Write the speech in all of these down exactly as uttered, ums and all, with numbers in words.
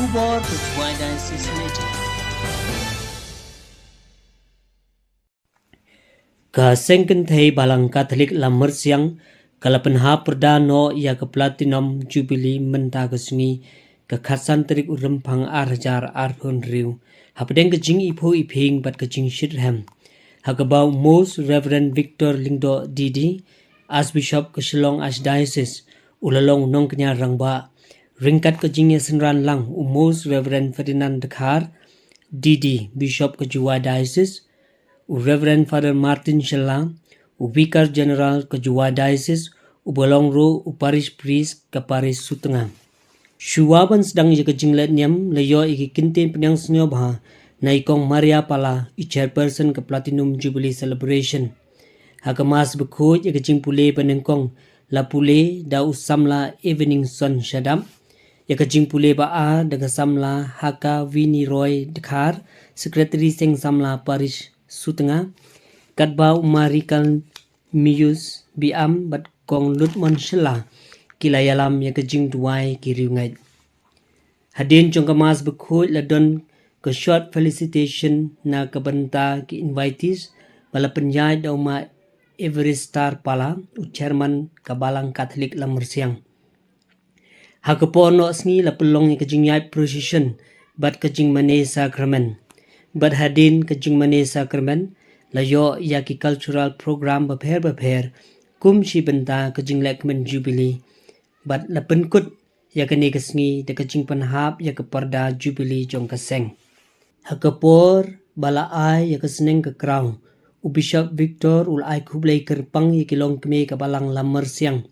Khubor ka Jowai Diocese Media. Ka Seng Kynthei Balang Katholik Lamyrsiang ka la pynhap pyrda noh ïa ka Platinum Jubilee mynta ka sngi, ka khatsan tarik u Rymphang ar hajar arphew hynriew, hapdeng ka jingiphuh iphieng bad ka jingshitrhem. Ha kaba u Most Reverend Victor Lyngdoh D D, Archbishop ka Shillong Archdiocese, u la long u nongkñia rangbah, ryngkat ka jingïasynran lang u Most Reverend Ferdinand Dkhar, D D, Bishop ka Jowai Diocese, u Reverend Father Martin Shylla, u Vicar General ka Jowai Diocese, uba long ruh u Parish Priest ka Parish Sutnga. Shuwa ban sdang ïa ka jingleh niam, la ïoh ïa ki kyntien pdiang sngewbha na i Kong Maria Pala, i Chairperson ka Platinum Jubilee Celebration. Ha ka Mass bakhuid ïa ka jingpule banyngkong la pule da u samla Eveningson Shadap. Ïa ka jingpule ba ar da ka samla Haka Winnie Roy Dkhar, Secretary Seng Samla Parish Sutnga, katba u Marikal Mius Biam bad Kong Lutmon Shylla ki la ïalam ïa ka jingduwai ki riewngeit. Hadien jong ka Mass bakhuid la don ka short felicitation na ka bynta ki invitees, ba la pynïaid da u Ma Everestar Pala, u Chairman ka Balang Katholik Lamyrsiang. Ha ka por noh sngi la pynlong ïa ka jingïaid procession bad ka jingmane sakramen. Bad hadien ka jingmane sakramen la ïoh ïa ki cultural program bapher bapher, kum shi bynta ka jingleh kmen Jubilee. Bad la pynkut ïa kane ka sngi da ka jingpynhap ïa ka pyrda Jubilee jong ka seng. Ha ka por ba la ai ïa ka sneng ka crown, u Bishop Victor u la ai khublei kyrpang ïa ki longkmie ka Balang Lamyrsiang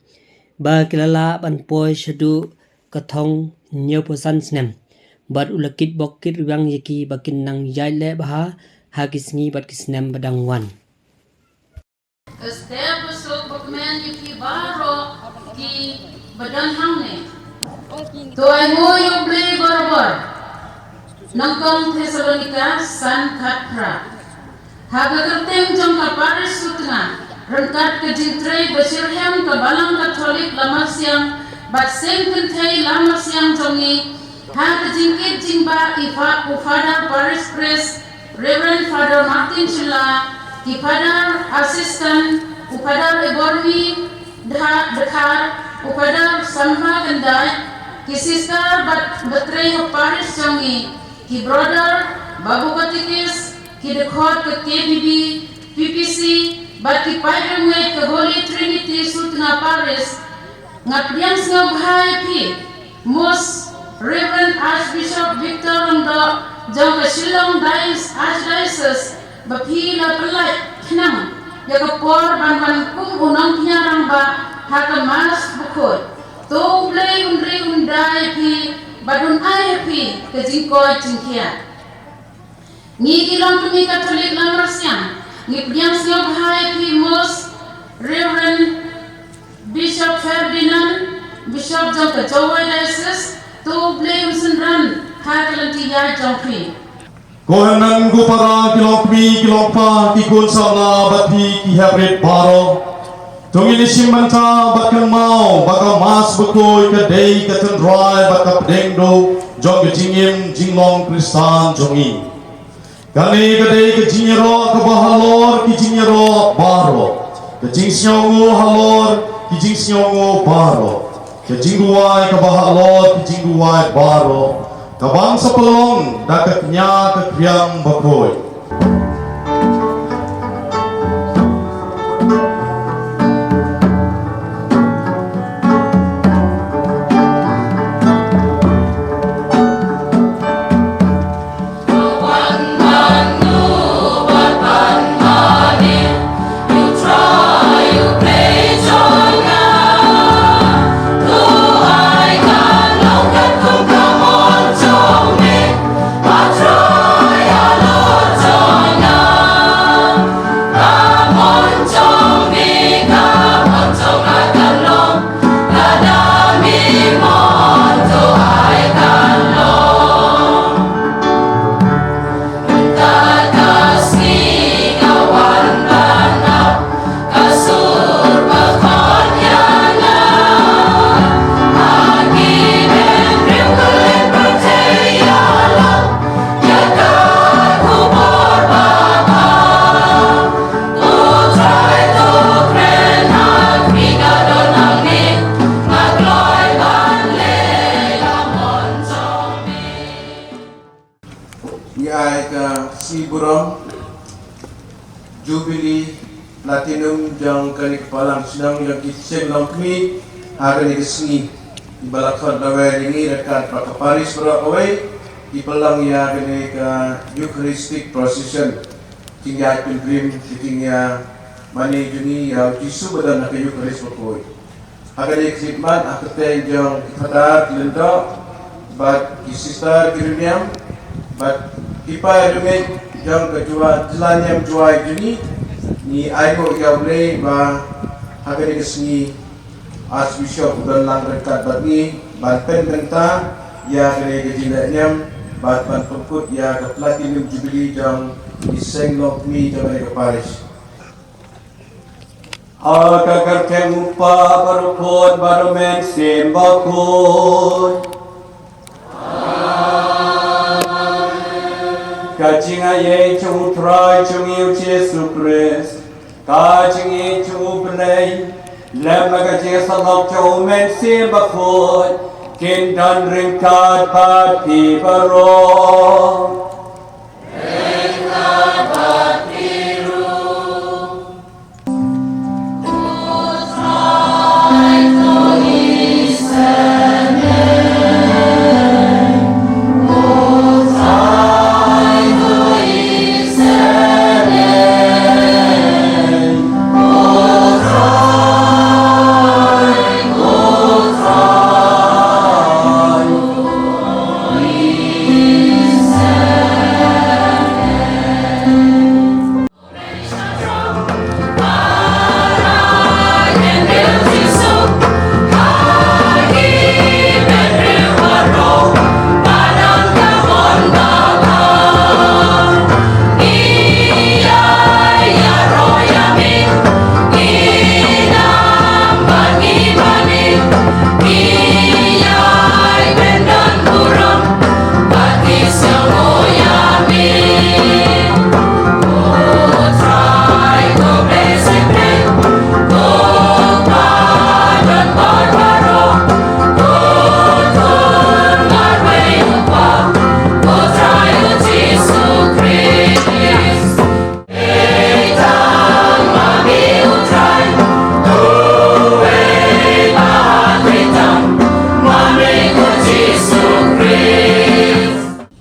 ba ki la lah ban poi shaduh ka thong hynñiewphew san snem, bad u la kitbok kitrwiang ïa ki ba kin nang ïaid leh bha ha ki sngi bad ki snem ba dang wan. Ka step ba suk ba kmen ïa phi baroh kiba don hangne. To ainguh ïa U Blei barabor. Nyngkong Thessalonika san khatphra. Ha ka kyrteng jong ka Parish Sutnga, ryngkat ka jingtrei ba shitrhem ka Balang Katholik Lamyrsiang bad Seng Kynthei Lamyrsiang jong ngi, ha ka jingkit jingbah i Fa-, u Father Parish Priest, Reverend Father Martin Shylla, ki Father Assistant, u Father Ebormi Dha-, Dkhar, u Father Samba Khyndai, ki sister bad batrei ha parish jong ngi, ki brother, babu katekis, ki dkhot ka K B B, P P C, bad ki paid riewngeit ka Holy Trinity Sutnga Parish, nga pdiang sngewbha ïa phi, Most Reverend Archbishop Victor Lyngdoh jong ka Shillong Diocese, Archdiocese, ba phi la pyllait khnang ïa ka por ban wan kum u nongkñia rangbah ha ka Mass bakhuid. To U Blei un ri un da ïa phi bad un ai ïa phi ka jingkoit jingkhiah. Ngi ki longkmie Katholik Lamyrsiang, ngi pdiang sngewbha ïa phi Most Reverend Bishop Ferdinand, Bishop jong ka Jowai Diocese, to U Blei un synran ha ka lynti ïaid jong phi. Ko hynmen ko para, ki longkmie ki longpa, ki khun samla bad phi ki heprit baroh. To ngin ïashim bynta bad kynmaw ba ka Mass bakhuid ka dei ka tynrai bad ka pdeng duh jong ka jingim jinglong Khristan jong ngi. Kane ka dei ka jingïaroh kaba halor ki jingïaroh baroh, ka jingsngewnguh halor ki jingsngewnguh baroh, ka jingduwai kaba halor ki jingduwai baroh, ka ban sa pynlong da ka kñia ka kriang bakhuid. Kane ka balang shnong ïa ki seng longkmie ha kane ka sngi, kiba la khot lawei ïa ngi ryngkat bad ka parish baroh kawei, kiba long ïa kane ka Eucharistic Procession. Jingïaid pilgrim, jingïamane jong ngi ïa u Jisu ba don ha ka Eucharist bakhuid. Ha kane ka khidmat ha ka kyrteng jong ki Phadar ki lyngdoh bad ki sister ki rynïeng bad ki paidbah jong ka Jowai, jylla niam Jowai jong ngi, ngi ainguh ïa U Blei ba ha kane ka sngi Archbishop u don lang ryngkat bad ngi ban pynbynta ïa kane ka jingleh niam bad ban pynkut ïa ka Platinum Jubilee jong ki seng longkmie jong kane ka parish. Ha ka kyrteng U Kpa bad U Khun bad U Mynsiem Bakhuid. Ka jingaiei jong U Trai jong ngi U Jisu Khrist, ka jingïeit jong U Blei, lem bad ka jingïasyllok jong U Mynsiem Bakhuid, kin don ryngkat bad phi baroh.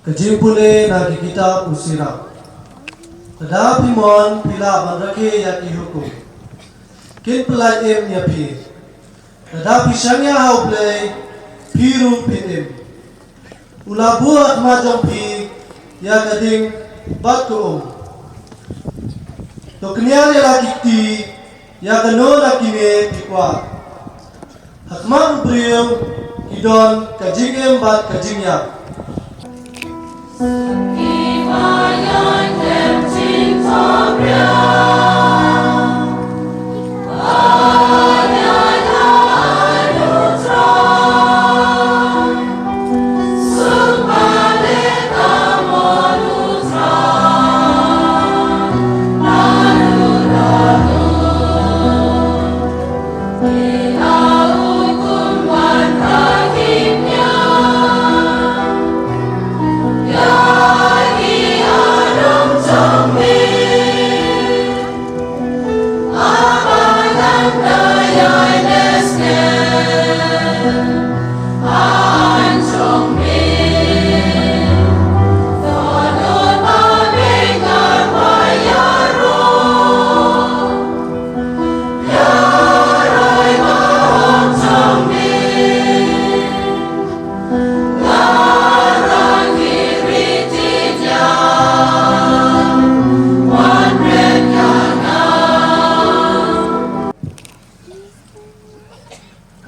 Ka jingpule na ki kitab u Sirach. Lada phi mon phi lah ban rakhe ïa ki hukum, kin pyllait im ïa phi. Lada phi shaniah ha U Blei, phi ruh phin im. U la buh ha khmat jong phi ïa ka ding bad ka um. To kñiar ïa la ki kti, ïa kano na kine phi kwah. Ha khmat u briew ki don ka jingim bad ka jingïap.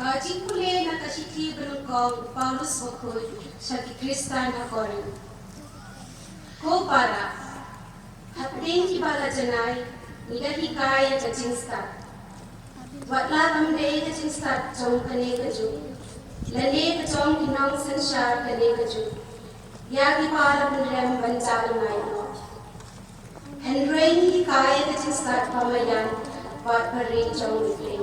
Ka jingpule na ka shithi ba nyngkong u Paulus bakhuid sha ki Khristan ha Korinth. Ko para, hapdeng kiba la janai, ngi da hikai ïa ka jingstad. Wat la kam dei ka jingstad jong kane ka juk, lane ka jong ki nongsynshar kane ka juk, ïa kiba la pynrem ban jah lyngngai noh. Hynrei ngi hikai ïa ka jingstad ba maïan bad ba rieh jong U Blei.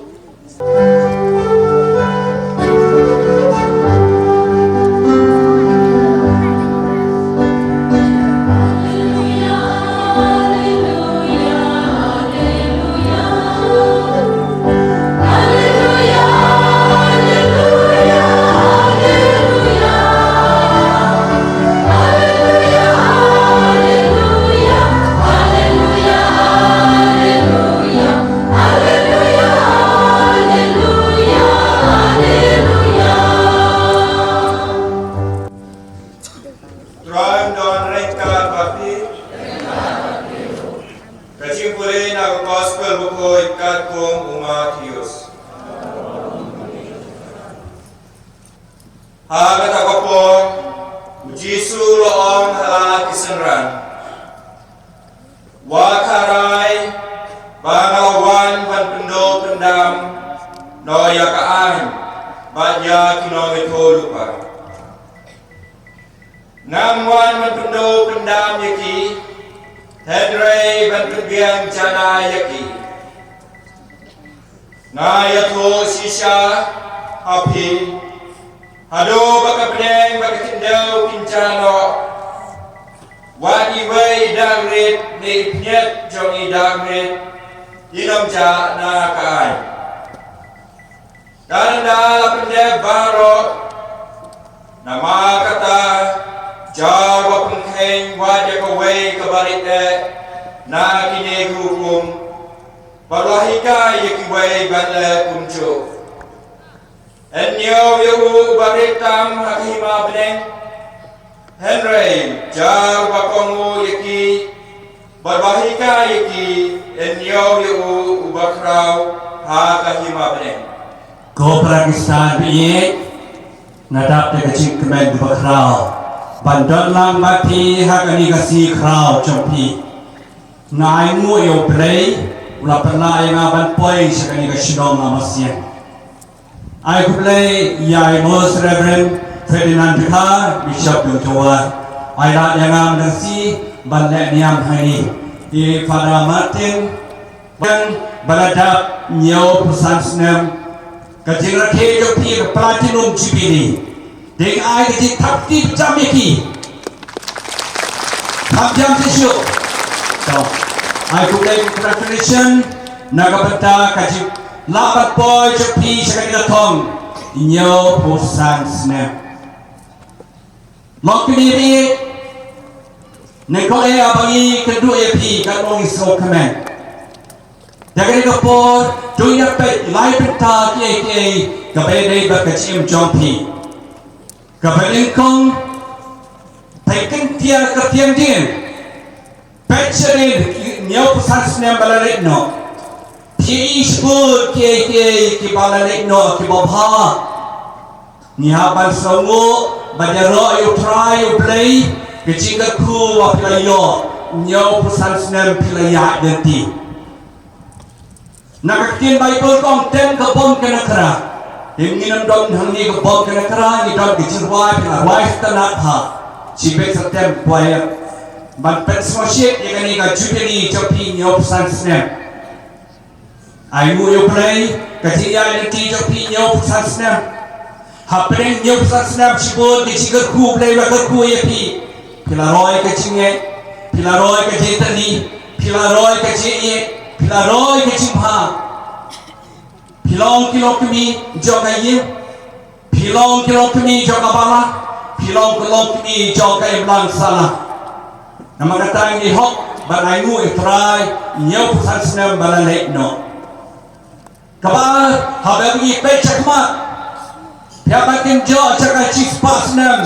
Dios. Ha kata ka por, u Jisu u la ong ha la ki synran, wat tharai ba nga la wan ban pynduh pyndam noh ïa ka aiñ bad ïa ki nongïathuhlypa. Ngam wan ban pynduh pyndam ïa ki, hynrei ban pynbiang janai ïa ki. Nga ïathuh shisha ha phi, haduh ba ka bneng bad ka khyndew kin jah noh, wat iwei i dakrit ne i pynïaid jong i dakrit in ym jah na ka aiñ. Tang da la pyndep baroh. Namar kata, jaw ba pynkheiñ wat ïa kawei kaba rit eh na kine ki hukum, bad la hikai ïa kiwei ban leh kumjuh. Yn ñiew ïa u uba rit tam ha ka hima bneng, hynrei jaw ba kohnguh ïa ki, bad ba hikai ïa ki, yn ñiew ïa u uba khraw ha ka hima bneng. Ko para Khristan ba ïeit, nga dap da ka jingkmen kaba khraw ban don lang bad phi ha kane ka sngi khraw jong phi. Nga ainguh ïa U Blei u la pynlah ïa nga ban poi sha kane ka shnong Lamasiang. Ai khublei ïa i Most Reverend Ferdinand Dkhar, Bishop Jong Jowar, ai lad ïa nga mynta shi ban leh niam hangne. I Father Martin, ba la dap hynñiewphew san snem, ka jingrakhe jong phi ka Platinum Jubilee. Dei ai ka jingthap kti jam ïa ki. Thap jam shisha. To. Ai khublei, congratulations na ka bynta ka jinglah ban poi jong phi sha kane ka thong hynñiewphew san snem. Long kmie, nyngkong eh ba ngi kynduh ïa phi, ka long i sngewkmen. Da kane ka por to ïa peit lai bynta kiei kiei kaba ïadei bad ka jingim jong phi. Kaba nyngkong, peit kyntiar ka tiang dien. Peit sha dien, hynñiewphew san snem ba la leit noh. Phi i shibun kiei kiei kiba la leit noh kiba bha. Ngi hap ban sngewnguh bad ïaroh ïa U Trai U Blei, ka jingkyrkhu ba phi la ïoh hynñiewphew san snem phi la ïaid lynti. Na ka ktien Baibl ka ong tem ka bom ka nakra. Te ngin ym don hangne ka bom ka nakra, ngi don ka jingrwai, phi la rwai sngewtynnat bha. Shi beit sa tem kwah ïa ban pynsngewsih ïa kane ka jubili jong phi hynñiewphew san snem. Ainguh ïa U Blei, ka jingïaid lynti jong phi hynñiewphew san snem. Hapdeng hynñiewphew san snem shibun ki jingkyrkhu U Blei u la kyrkhu ïa phi. Phi la roi ka jingngeit, phi la roi ka jingtylli, phi la roi ka jingïeit, phi la roi ka jingbha. Phi long ki longkmie jong ka ïing. Phi long ki longkmie jong ka balang, phi long ki longkmie jong ka imlang sahlang. Namar kata ngi hok ban ainguh ïa U Trai hynñiewphew san snem ba la leit noh. Kaba haba ngi peit shakhmat, phi hap ban kynjoh sha ka shispah snem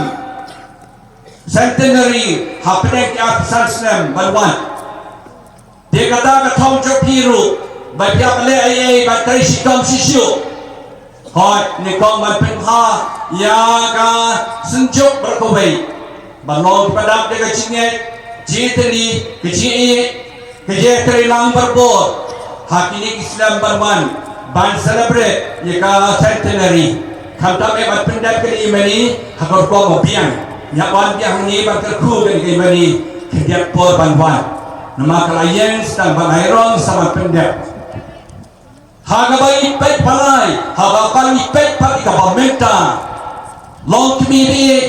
centenary hapdeng ki arphew san snem ban wan. Te kata ka thong jong phi ruh ba phi hap leh ei ei ban trei shitom shisha. Hooid, nyngkong ban pynbha ïa ka synjuk baroh kawei. Ban long kiba dap da ka jingngeit, jingtylli, ka jingïeit, ka jingïatreilang barabor ha kine ki snem ban wan, ban celebrate ïa ka centenary. Khamtam eh ban pyndep kane ka ïing mane ha ka rukom ba biang. Ïa ban biang hangne ban kyrkhu kane ka ïing mane khyndiat por ban wan. Namar ka la ïeng sdang ban airong sa ban pyndep. Ha kaba ngi peit pat lai, ha kaba ngi peit pat ïa kaba mynta. Longkmie,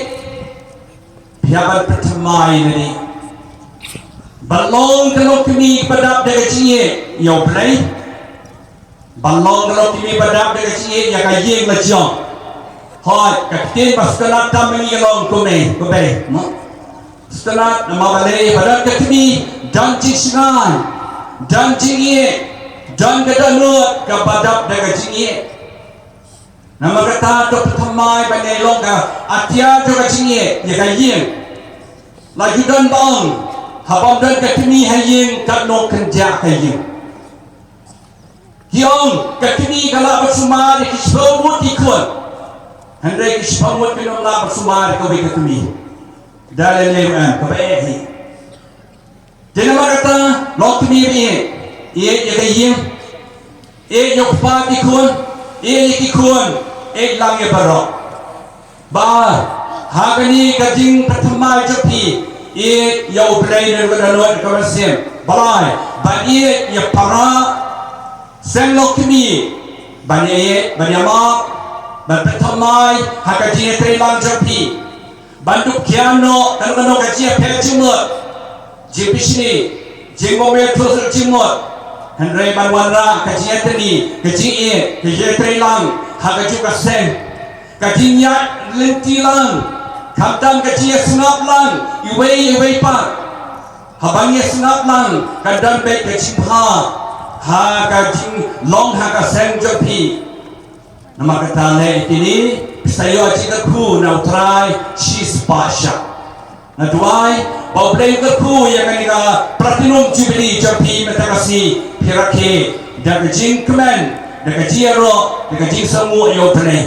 phi hap ban pynthymmai ïa lade. Ban long ka longkmie ba dap da ka jingïeit ïa U Blei. Ban long ka longkmie ba dap da ka jingïeit ïa ka ïing la jong. Hooid, ka ktien ba sngewtynnat tam ngi long kumne, kumne. Mo? Sngewtynnat namar balei ba don ka kmie, don jingshngaiñ, don jingïeit, don ka dohnud kaba dap da ka jingïeit. Namar kata to pynthymmai ba ngi long ka atiar jong ka jingïeit ïa ka ïing. La ju don ba ong, haba ym don ka kmie ha ïing katno kynjah ka ïing. Ki ong, ka kmie ka lah ban sumar ïa ki shiphew ngut ki khun, hynrei ki shiphew ngut kim lah ban sumar ïa kawei ka kmie. Da lei lei ruh em, kaba eh hi. Te namar kata, long kmie ba ïeit, ïeit ïa ka ïing, ïeit ïa u kpa ki khun, ïeit ïa ki khun, ïeit lang ïa baroh. Ba ha kane ka jingpynthymmai jong phi, ïeit ïa U Blei na ka dohnud ka mynsiem. Ba lai, ban ïeit ïa para seng lok kmie, ban ïeit, ban ïamap, ban pynthymmai ha ka jingïatreilang jong phi. Ban dup khia noh kano kano ka jingïapher jingmut, jingpynshlur, jingmong ïathuh jingmut. Hynrei ban wanrah ka jingïatreilang, ka jingïeit, ka jingïatreilang ha kajuh ka seng. Ka jingïaid lynti lang, khamtam ka jingïasngap lang iwei ïa iwei pat. Haba ngi ïasngap lang, kan don beit ka jingbha ha ka jinglong ha ka seng jong phi. Namar kata leh ïa kine, phi sa ïoh jingkyrkhu na U Trai shispah shah. Nga duwai ba U Blei un kyrkhu ïa kane ka Platinum Jubilee jong phi mynta ka sngi, phi rakhe da ka jingkmen, da ka jingïaroh, da ka jingsngewnguh ïa U Blei.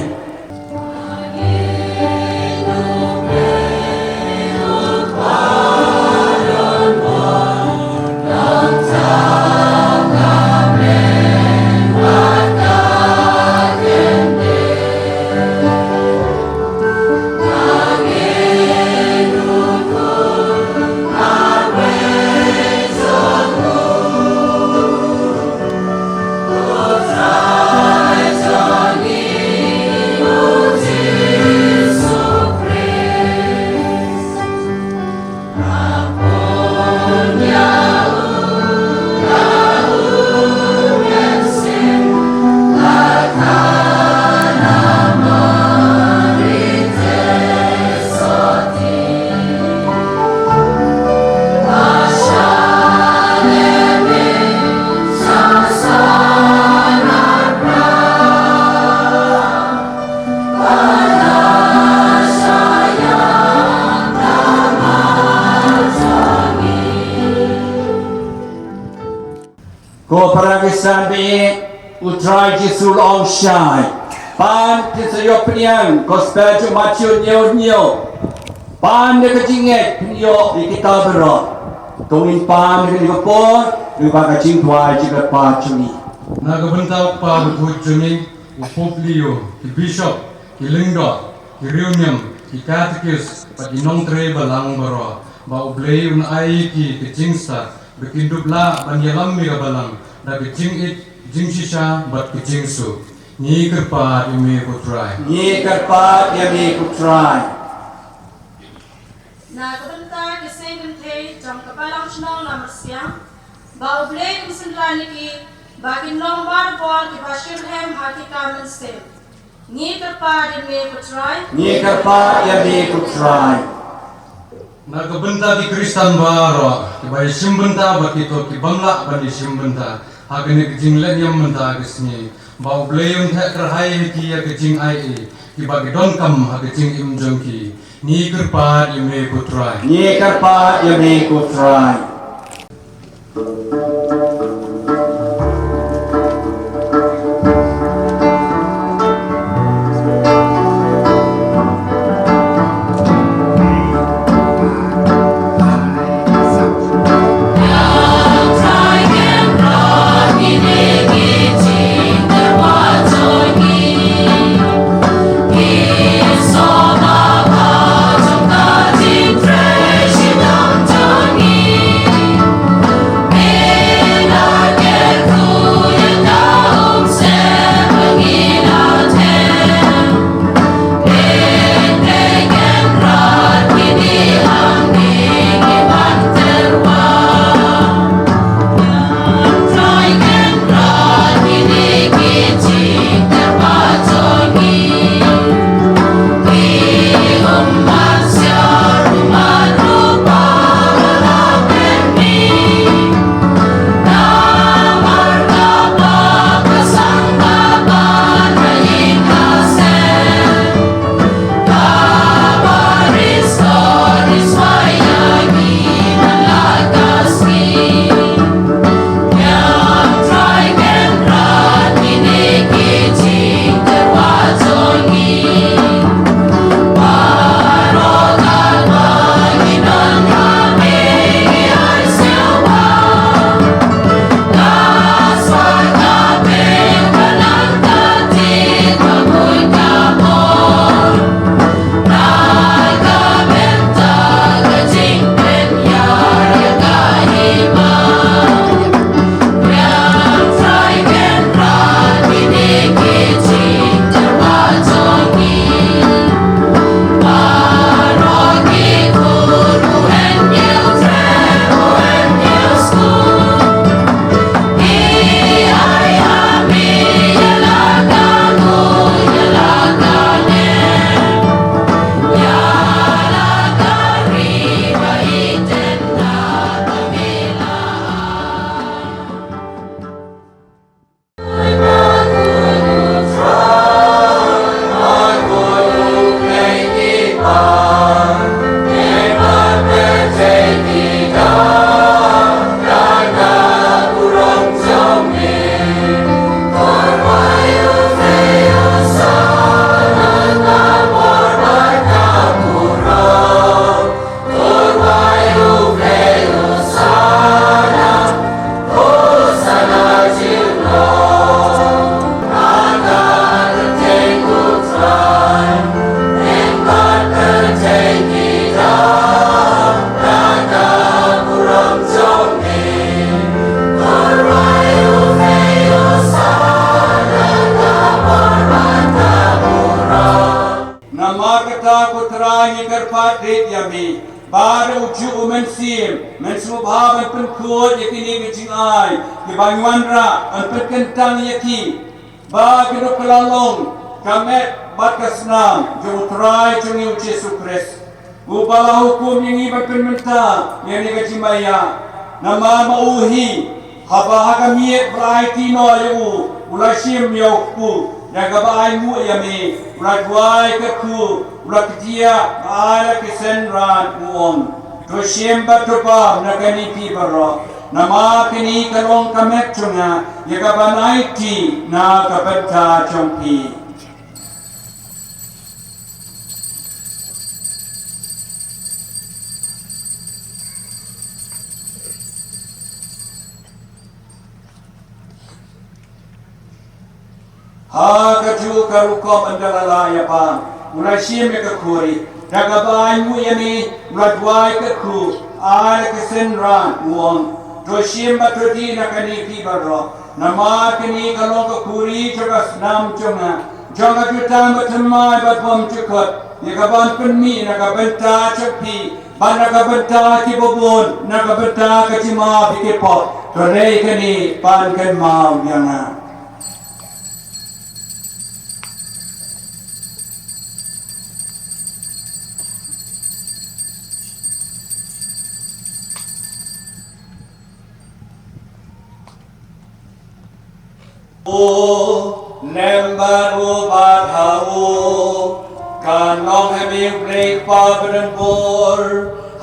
Ko para Khristan baieit, U Trai Jisu u la ong shai, pan phin sa ïoh pdiang, Gospel jong u Mathaios hynñiew hynñiew. Pan da ka jingngeit phin ïoh ïa kita baroh. To ngin pan ha kane ka por lyngba ka jingduwai jingkyrpad jong ngi. Na ka bynta u kpa bakhuid jong ngi, u Pope Leo, ki bishop, ki lyngdoh, ki riewniam, ki katekist bad ki nongtrei balang baroh, ba U Blei un ai ïa ki ka jingstad ba kin dup lah ban ïalam ïa ka balang da ka jingïeit, jingshisha bad ka jingsuk. Ngi kyrpad ïa me ko Trai. Ngi kyrpad ïa me ko Trai. Na ka bynta ki seng kynthei jong ka Balang Shnong Lamarsiang, ba U Blei un synran ïa ki ba kin long barabor kiba shitrhem ha ki kam mynsiem. Ngi kyrpad ïa me ko Trai. Ngi kyrpad ïa me ko Trai. Na ka bynta ki Khristan baroh kiba ïashim bynta bad kito ki bym lah ban ïashim bynta ha kane ka jinglehniam mynta ka sngi, ba U Blei un theh kyrhai ïa ki ïa ka jingaiei kiba ki donkam ha ka jingim jong ki. Ngi kyrpad ïa me ko Trai. Ngi kyrpad ïa me ko Trai. Kyrpad rit ïa me, ba da u juh u Mynsiem, men sngewbha ban pynkhuid ïa kine ki jingai, kiba ngi wanrah, ban pynkyntang ïa ki, ba kin ïoh kylla long ka met bad ka snam jong U Trai jong ngi U Jisu Khrist, uba la hukum ïa ngi ban pynmynta ïa kane ka jingmaïa. Namar ma u hi, haba ha ka miet ba la aiti noh ïa u, u la shim ïa u kpu, da kaba ainguh ïa me, u la duwai kyrkhu, u la kdiah, ba ai la ki synran, u ong: To shim bad to bam na kane phi baroh, namar kane ka long ka met jong nga, ïa kaban aiti na ka bynta jong phi. Ha kajuh ka rukom ynda la lah ïa bam, u la shim ïa ka khuri, da kaba ainguh ïa me, u la duwai kyrkhu, ai la ki synran, u ong: To shim bad to dih na kane phi baroh, namar kane ka long ka khuri jong ka snam jong nga, jong ka jutang bathymmai bad bymjukut, ïa kaban pynmih na ka bynta jong phi bad na ka bynta kiba bun, na ka bynta ka jingmap ïa ki pop. To leh kane ban kynmaw ïa nga. U, lem bad u bad ha u, kan long ha me U Blei Kpa badonbor,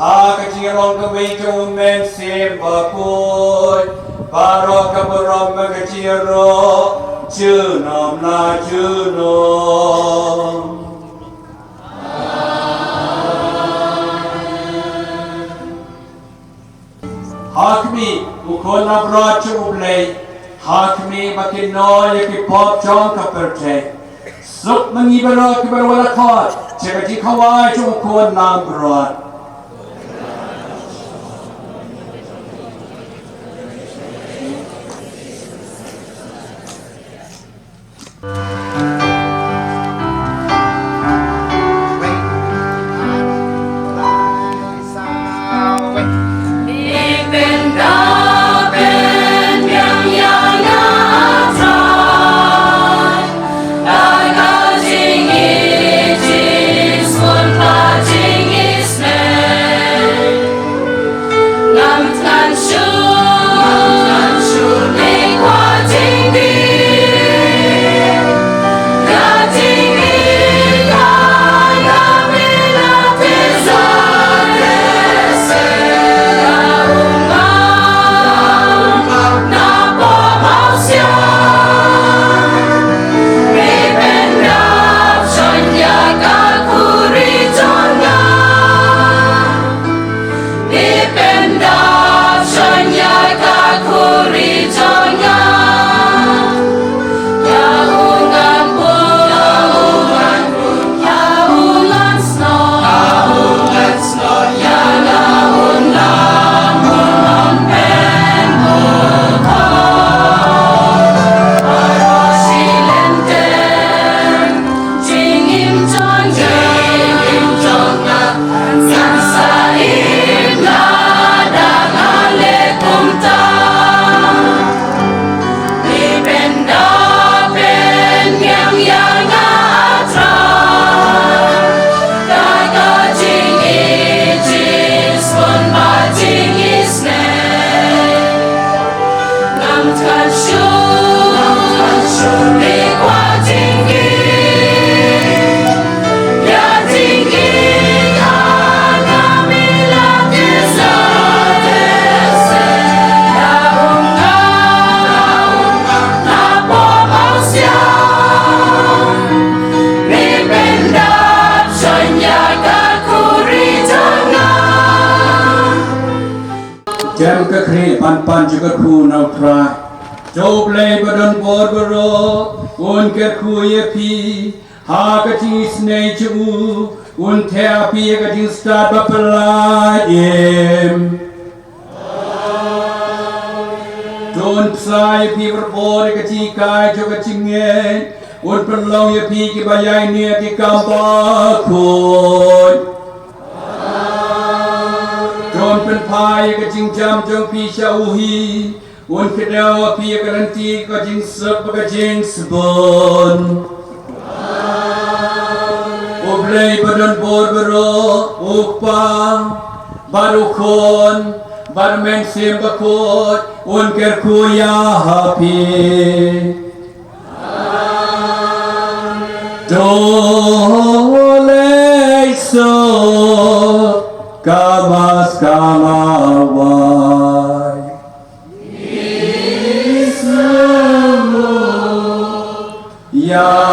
ha ka jinglong kawei jong U Mynsiem Bakhuid, baroh ka burom bad ka jingïaroh, junom la junom. Ha khmih, u khun langbrot jong U Blei, ha khmih ba kin noh ïa ki pop jong ka pyrthei. Suk ma ngi baroh kiba la khot sha ka jingkhawai jong u khun langbrot. Ngam thngan shuh, ngam thngan shuh, ne kwah jingdih, ka jingdih ka ngam ïalap te sa te se, ka um ngam, na pop mawsiang, me pyndap shon ïa ka khuri jong nga. Dei pyndap shon ïa ka khuri jong nga. Ïa u ngan bun, ïa u ngan bun, ïa u ngan snoh, ïa u ngan snoh, ïa la un lam un lam pen u khot. Ai ba shi lynter. Jingim jong nga, jingim jong nga, ngan sa im lada nga leh kumta. Dei pyndap pynbiang ïa nga, ah Trai, da ka jingïeit, jingsngewbha, jingisynei. Ngam thngan shuh, ngam thngan shuh, ne kwah jingïeit. Ïa jingïeit ha nga me la te sa te se. Ïa u nga, ïa u nga, na pop mawsiang. Me pyndap shon ïa ka khuri jong nga. Jem ka khri pan pan jong ka kyrkhu na U Trai. To U Blei ba don bor baroh un kyrkhu ïa phi ha ka jingisynei jong u, un theh ïa phi ha ka jingstad ba pynlait im. To un bsa ïa phi barabor ha ka jinghikai jong ka jingngeit, un pynlong ïa phi kiba ïaineh ki kam bakhuid. Pynphai ïa ka jingjam jong phi sha u hi, un kdew ïa phi ïa ka lynti ka jingsuk bad ka jingsbun. U Blei ba don bor baroh, u Kpa bad u Khun bad u Mynsiem Bakhuid, un kyrkhu ïa phi. To leit suk ka Mass ka la wai. Ïa